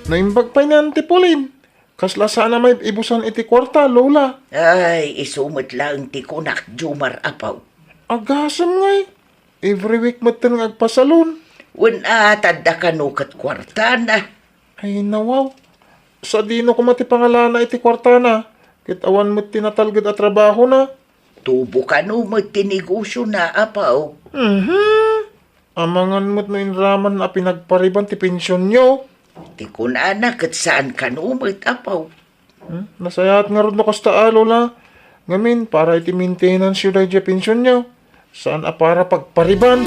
Naimbag pay ni Auntie Pauline. Kasla saan a maib-ibusan iti kuarta, Lola. Ay, isu met laeng ti kunak, Jomar, apo. Agasem ngay. Every week metten nga agpasalon. Wen a, ta adda kano ket kuartana. Ay, nawaw. Sadino koma ti pangalana iti kuartana, ket awan met ti natalged a trabahona. Tubo kano met ti negosiona, apo. Mhm. Amangan met no inraman a pinagpariban ti pensionyo. Ti kunana ket saan kano met, apo. Hmm? Nasayaat ngarud no kasta a, Lola. Ngamin, para iti maintenance-yo daydiay pensionyo. Saan a para pagpariban.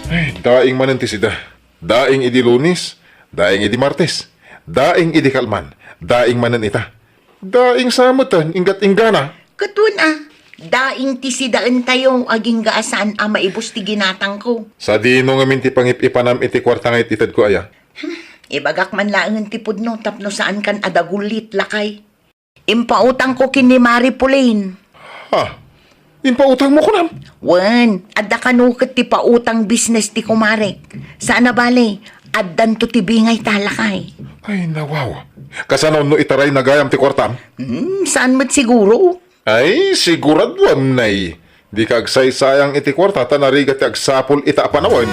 Ay, daing manen ti sida. Daing idi Lunes, daing idi Martes, daing idi kalman, daing manen ita. Daing sa meten, inggat-inggana. Ket wen a, daing ti sidaentayo, agingga a saan a maibus ti ginatangko. Sadino ngamin ti pangip-ipanam iti kuarta nga it-itedko aya? Hmm, ibagak man laengen ti pudno tapno saankan a dagullit, lakay. Impautangko ken ni Mari Pauline. Ha? Impautangmo kunam? Wen, adda kano ket ti pautang business ti kumarek. Saan a bale, addanto ti bingay ta, lakay. Ay, nawaw. Kasano no itarayna gayam ti kuartam? Hmm, saan met siguro? Ay, siguraduam, nay. Dika agsaysayang iti kuarta ta narigat ti agsapul ita a panawen.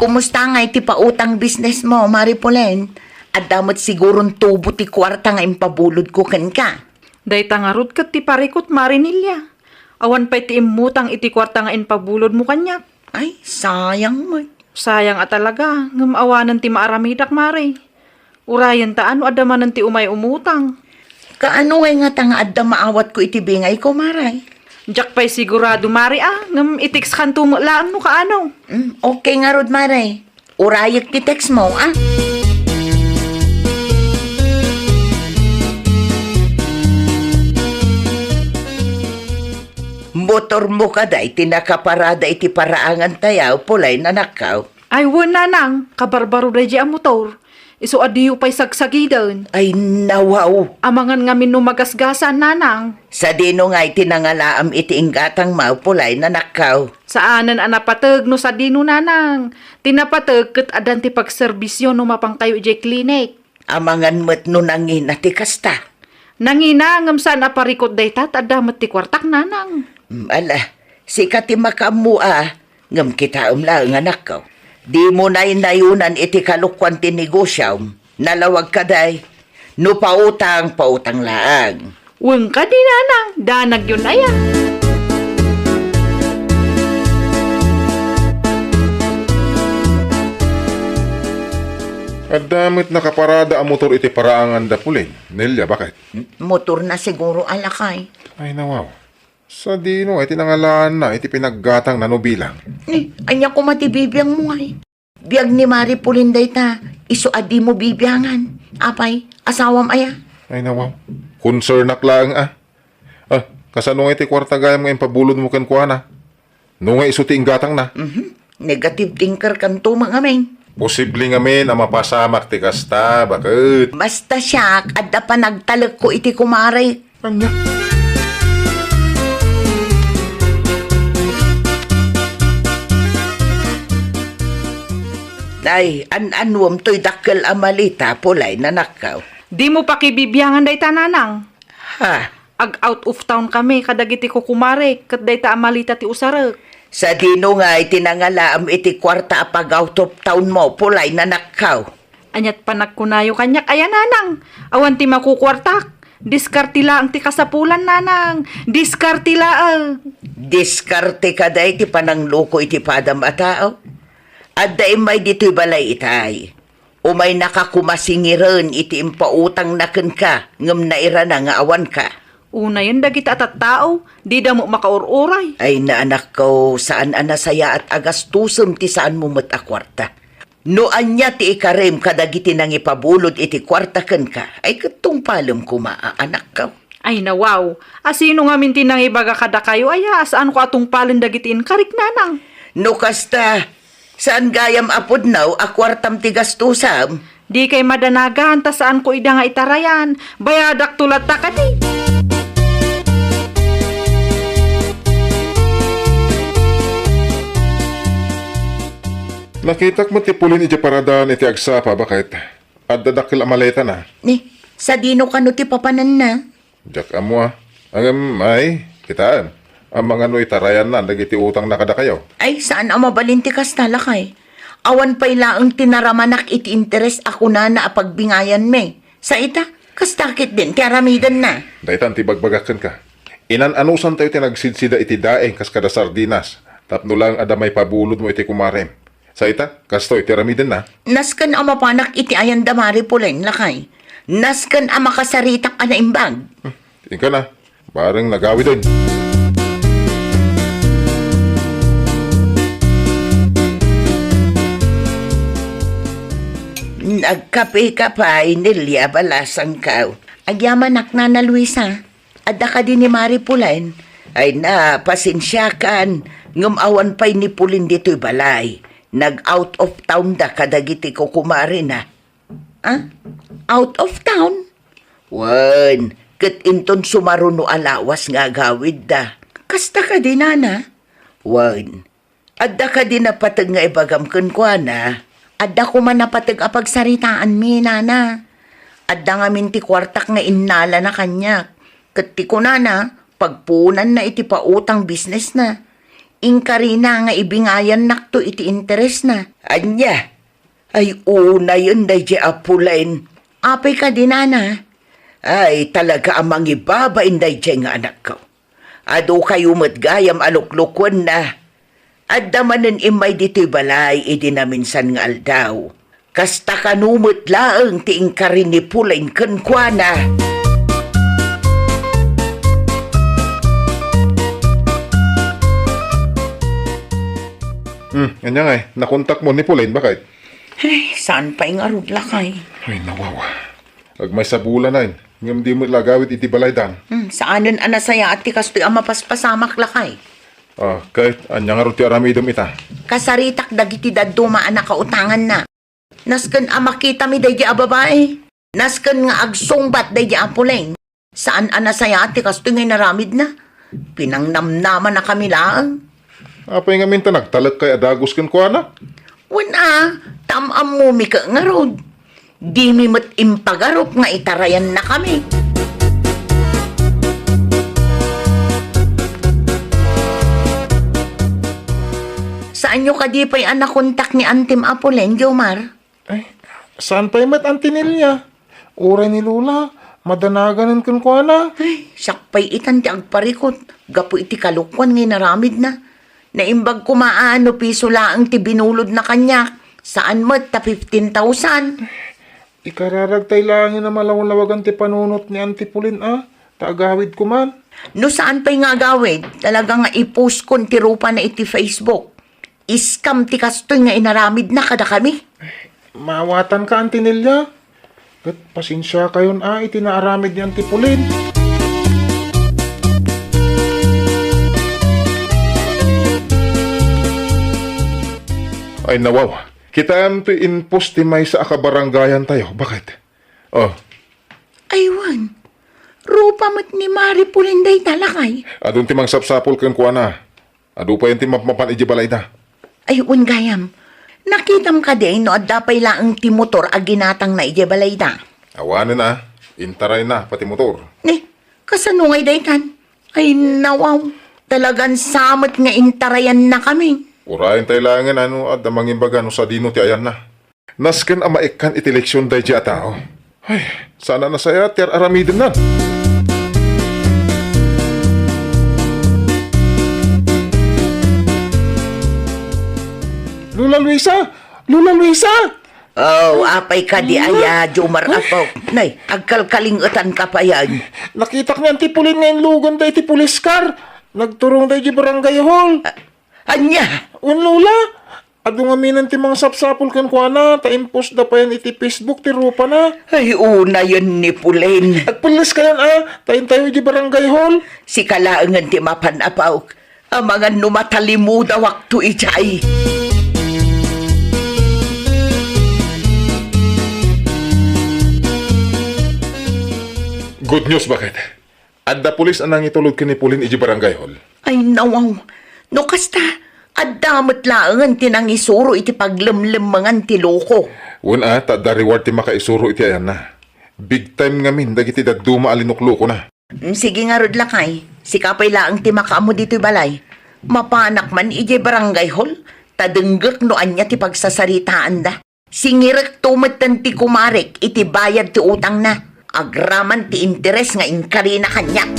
Kumusta ngay ti pautang business mo, Mari Pauline? Adda met siguron tubo ti kuarta nga impabulodko kenka. Dayta ngarud ket ti parikut, Mari Nelia. Awan pay ti immutang iti kuarta nga impabulodmo kaniak. Ay, sayang met. Sayang a talaga, ngem awanen ti maaramidak, Mari. Urayen ta no adda manen ti umay umutang. Kaano ngay ngata nga adda maawatko iti bingayko, Mari? Diak pay sigurado, Mari, a, ngem i-text kanto met laeng no kaano. Mm, okay ngarud, Mari. Urayek ti text mo, a? Motor mo kadi ti nakaparada iti paraangan tayo, Pauline, anakko. Ay, wen, nanang, kabarbaro daydiay a motor. Isu a diyo pay sagsagiden. Ay, nawaw. Amangan ngamin no magasgasan, nanang. Sadino ngay ti nangalaam iti inggatang mo, Pauline, anakko? Saanen a napateg no sadino, nanang. Ti napateg ket addan ti pagserbisyo no mapankayo idiay klinik. Amangan met no nangina ti kasta. Nangina, ngem saan a parikut dayta, ta adda met ti kuartak, nanang. Mm, ala, sika ti makaammo a, ngem kitaem laeng, anakko. Dimo naynayonan iti kalokuan ti negosiom. Nalawag kadi. No pautang, pautang laeng. Wen kadi, nanang, danagyon aya. Adda met nakaparada a motor iti paraanganda, Pauline. Nelia, bakit? Motor na siguro, a, lakay. Ay, nawaw. Sadino iti nangalaanna iti pinaggatangna no bilang? Ni, ania koma ti bibiangmo ngay? Biag ni Mari Pauline dayta, isu a dimo bibiangan. Apay, asawam aya? Ay, nawaw. Concernak laeng, a. Ah, kasano nga iti kuarta gayam nga impabulodmo kenkuana? No nga isu ti inggatangna? Mhm. Negative thinker kanto met ngamin. Posible ngamin a mapasamak ti kasta, baket. Basta siak, adda panagtalekko iti kumarek. Ania? Nay, an-anuem toy dakkel a maleta, Pauline, anakko. Dimo pakibibiangan dayta, nanang. Ha? Ag-out of town kami kadagiti kukumarek ket dayta a maleta ti usarek. Sadino ngay ti nangalaam iti kuarta a pag-out of town mo, Pauline, anakko? Aniat panagkunayo kaniak aya, nanang? Awan ti makukuartak. Diskarte laeng ti kasapulan, nanang. Diskarte laeng. Diskarte kadi ti panangloko iti padam a tao? Adda immay ditoy balay itay. Umaynaka koma singiren iti impautangna kenka, ngem nairana nga awanka. Unayen dagita a tattao, dida met makaur-uray. Ay, anakko, saan a nasayaat a gastosem ti saanmo met a kuarta. No ania ti ikarem kadagiti nangipabulod iti kuarta kenka, ay ket tungpalem koma a, anakko. Ay, nawaw, a sino ngamin ti nangibaga kadakayo aya a saanko a tungpalen dagiti inkarik, nanang? No kasta, saan gayam a pudno a kuartam ti gastosam? Dikay madanagan ta saanko ida nga itarayan. Bayadakto latta kadi. Nakitak met ti Pulin idiay paradaan iti agsapa, baket. Adda dakkel a maletana. Ni, sadino kano ti papananna? Diak ammo a. Ngem, ay, kitaem. Amangan no itarayanna dagiti utangna kadakayo. Ay, saan a mabalin ti kasta, lakay. Awan pay laeng ti naramanak iti interes a kunana a pagbingayanmi. Sa ita, kasta ketdin ti aramidenna. Daytan ti bagbagak kenka. Inan-anusantayo ti nagsidsida iti daeng kas kada sardinas, tapno laeng adda maipabulodmo iti kumarem. Sa ita, kastoy ti aramidenna. Nasken a mapanak iti ayan da Mari Pulen, lakay. Nasken a makasaritak a naimbag. Hmm, inka na. Bareng nagawiden. Nagkape ka pay, Nelia, balasangko. Agyamanak, Nana Luisa. Adda kadi ni Mari Pulen? Ay na, pasensiakan, ngem awan pay ni Pulen ditoy balay. Nag-out of town da kadagiti kukumarena. Ah? Out of town? Wen, ket inton sumaruno a lawas nga agawidda. Kasta kadi, Nana? Wen, adda kadi napateg nga ibagam kenkuana? Adda koma napateg a pagsaritaanmi, Nana. Adda ngamin ti kuartak nga innalana kaniak. Ket ti kunana, pagpuonanna iti pautang businessna. Inkarina nga ibingayannakto iti interesna. Ania? Ay, unayen daydiay a Pulen. Apay kadi, Nana? Ay, talaga a mangibabain daydiay nga anakko. Adu kayo met gayam a luklukuenna. Adda manen immay ditoy balay idi naminsan nga aldaw. Kasta kano met laeng ti inkari ni Pulen kenkuana. Hmm, ania ngay, nakontakmo ni Pulen, baket? Ay, saan pay ngarud, lakay? Ay, nawawa. Agmaysa bulanen, ngem di met la agawid iti balaydan. Hmm, saanen a nasayaat ti kastoy a mapaspasamak, lakay. Ah, ket ania ngarud ti aramidem ita? Kasaritak dagiti dadduma a nakautanganna. Nasken a makitami daydi a babai. Nasken nga agsungbat daydi a Pulen. Saan a nasayaat ti kastoy nga inaramidna. Pinangnamnamanakami laeng. Apay ngamin ta nagtalek kay a dagus kenkuana? Wen a, ta am-ammomi ket ngarud. Dimi met impagarup nga itarayannakami. Saanyo kadi pay a nakontak ni Antim a Pulen, Jomar? Ay, saan pay met, Auntie Nelia? Uray ni Lola, madanaganen kenkuana. Ay, siak pay itan ti agparikut gapu iti kalokuan nga inaramidna. Naimbag koma a no piso laeng ti binulodna kaniak, saan met ta fifteen thousand. Ikararagtay laengen a malawlawagan ti panunot ni Auntie Pulen a, ta agawid koman. No saan pay nga agawid, talaga nga i-post kon ti rupana iti Facebook. Scam ti kastoy nga inaramidna kadakami. Maawatanka, Auntie Nelia. Ket pasensiakayon a iti naaramid ni Auntie Pulen. Ay, nawaw. Kitaem ti in-post ti maysa a kabarangayantayo. Baket? Oh. Ay, wen. Rupa met ni Mari Pulen dayta, lakay. Adun ti mangsapsapul kenkuana. Adu payen ti mapmapan idiay balayda. Ay, wen gayam. Nakitam kadi no adda pay laeng ti motor a ginatangna idiay balayda? Awanen a. Intarayna pati motor. Ni, kasano ngay daytan? Ay, nawaw. Talagan sa met nga intarayannakami. Urayen tay laengen a no adda mangimbaga no sadino ti ayanna. Nasken a maikkan iti leksion daydiay a tao. Ay, saan a nasayaat ti ar-aramidenna. Lola Luisa! Lola Luisa! Oh, apay kadi aya, Jomar, apo. Nay, agkalkalingetan ka payan. Nakitak ni Auntie Pulen nga inlugan da iti police car. Nagturong da iti barangay hall. Ah, ania? Wen, Lola. Adu ngamin ti mangsapsapul kenkuana, ta in-post da payen iti Facebook ti rupana. Ay, unayen ni Pulen. Agpelles kayon a, ta intayo iti barangay hall. Sika laengen ti mapan, apo. Amangan no matalimudawakto idiay. Good news, baket? Adda pulis a nangitulod ken ni Pulen iti barangay hall. Ay, nawaw. No kasta, Adda met laengen ti nangisuro iti paglemlemmengan ti loko. Wen a, ta adda reward ti makaisuro iti ayanna. Big time ngamin dagiti dadduma a linuklokona. Mm, sige ngarud, lakay. Sika pay laeng ti makaammo ditoy balay. Mapanak man idiay barangay hall, ta denggek no ania ti pagsasaritaanda. Singirekto metten ti kumarek iti bayad ti utangna, agraman ti interes nga inkarina kaniak.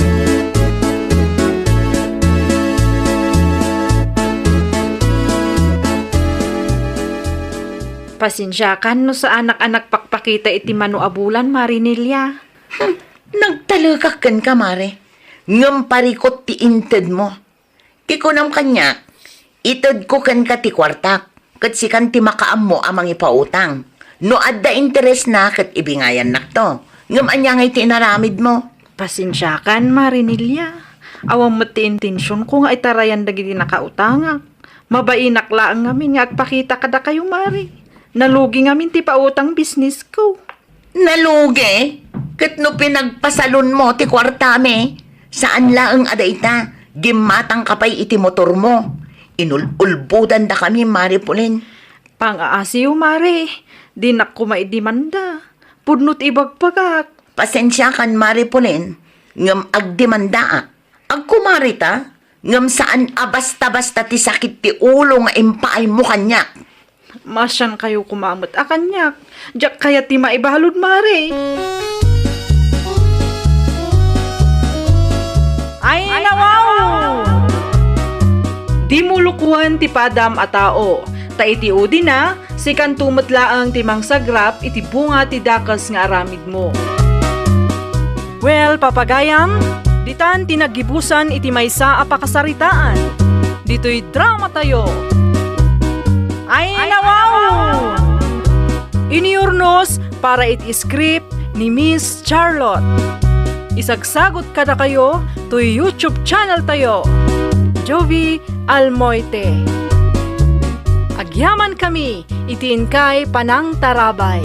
Pasensiakan no saanak a nagpakpakita iti mano a bulan, Mare Nelia. Hmm, nagtalekak kenka, Mare. Ngem parikut ti intedmo. Ti kunam kaniak, itedko kenka ti kuartak, ket sikan ti makaammo a mangipautang. No adda interesna ket ibingayannakto. Ngem ania ngay ti inaramidmo? Pasensiakan, Mare Nelia. Awan met ti intensionko nga itarayan dagiti nakautangak. Mabainak laeng ngamin nga agpakita kadakayo, Mare. Nalugi ngamin ti pautang businessko. Nalugi? Ket no pinagpasalonmo ti kuartami, saan laeng a dayta, gimmatangka pay iti motormo. Inul-ulbodandakami, Mare Pulen. Pang-aasiyo, Mare. Dinak koma idemanda. Pudno ti ibagbagak. Pasensiakan, Mare Pulen, ngem agdemandaak. Agkumarita, ngem saan a basta-basta ti sakit ti ulo nga impaaymo kaniak. Maasiankayo koma met a kaniak. Diak kayat ti maibalud, Mare. Ay, nawaw! Dimo lukoen ti padam a tao, ta iti udina, sikanto met laeng ti mangsagrap iti bunga ti dakes nga aramidmo. Well, papagayam, ditan ti naggibusan iti maysa a pakasaritaan. Ditoy dramatayo. Ay, nawaw! Inurnos para iti script ni Miss Charlotte. Isagsagut kadakayo toy YouTube channel tayo, Jovie Almoite. Agyamankami iti inkay panangtarabay.